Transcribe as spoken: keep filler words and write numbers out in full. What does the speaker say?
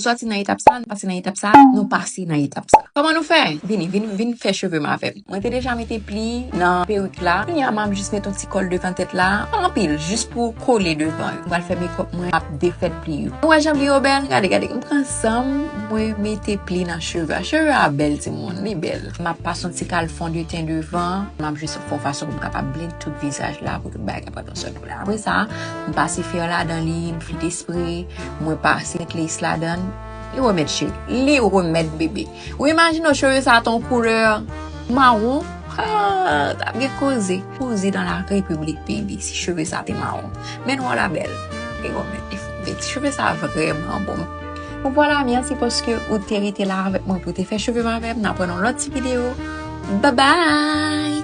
Sòti nan etap sa, nou pase nan etap sa, nou pase nan etap sa. Kòman nou fè? Vini, vin, vin fè cheve m avè m. Mwen te deja mete pli nan perik la. Kounye a, m ap jis met yon ti kòl devan tèt la. Pa anpil, jis pou kole devan yo. M pral fè mekòp mwen, m ap defèt pli yo. Nou wè jan pli yo bèl? Gade, gade. M pran san m, mwen mete pli nan cheve a. Cheve a bèl, timoun, li bèl. M ap pase yon ti kal fondeten devan. M ap jis fè yon fason pou m kapab blend tout vizaj la, pou tout bagay kapab yon sèl koulè. Apre sa, m pase fè ladan li, m flite spre, mwen pase met lace ladan. Li remèt cheri, li remèt bebe. Ou imajine w cheve sa te yon koulè mawon? Ah, t ap gen koze. Koze dans la République, baby, si cheve sa te mawon. Men nou la bèl. Li remèt li fondeten. Cheve sa vrèman bon. Bon, vwala, mèsi paske ou te rete la avèk mwen pou te fè cheve m avè m. N a pran yon lòt ti videyo. Bye bye!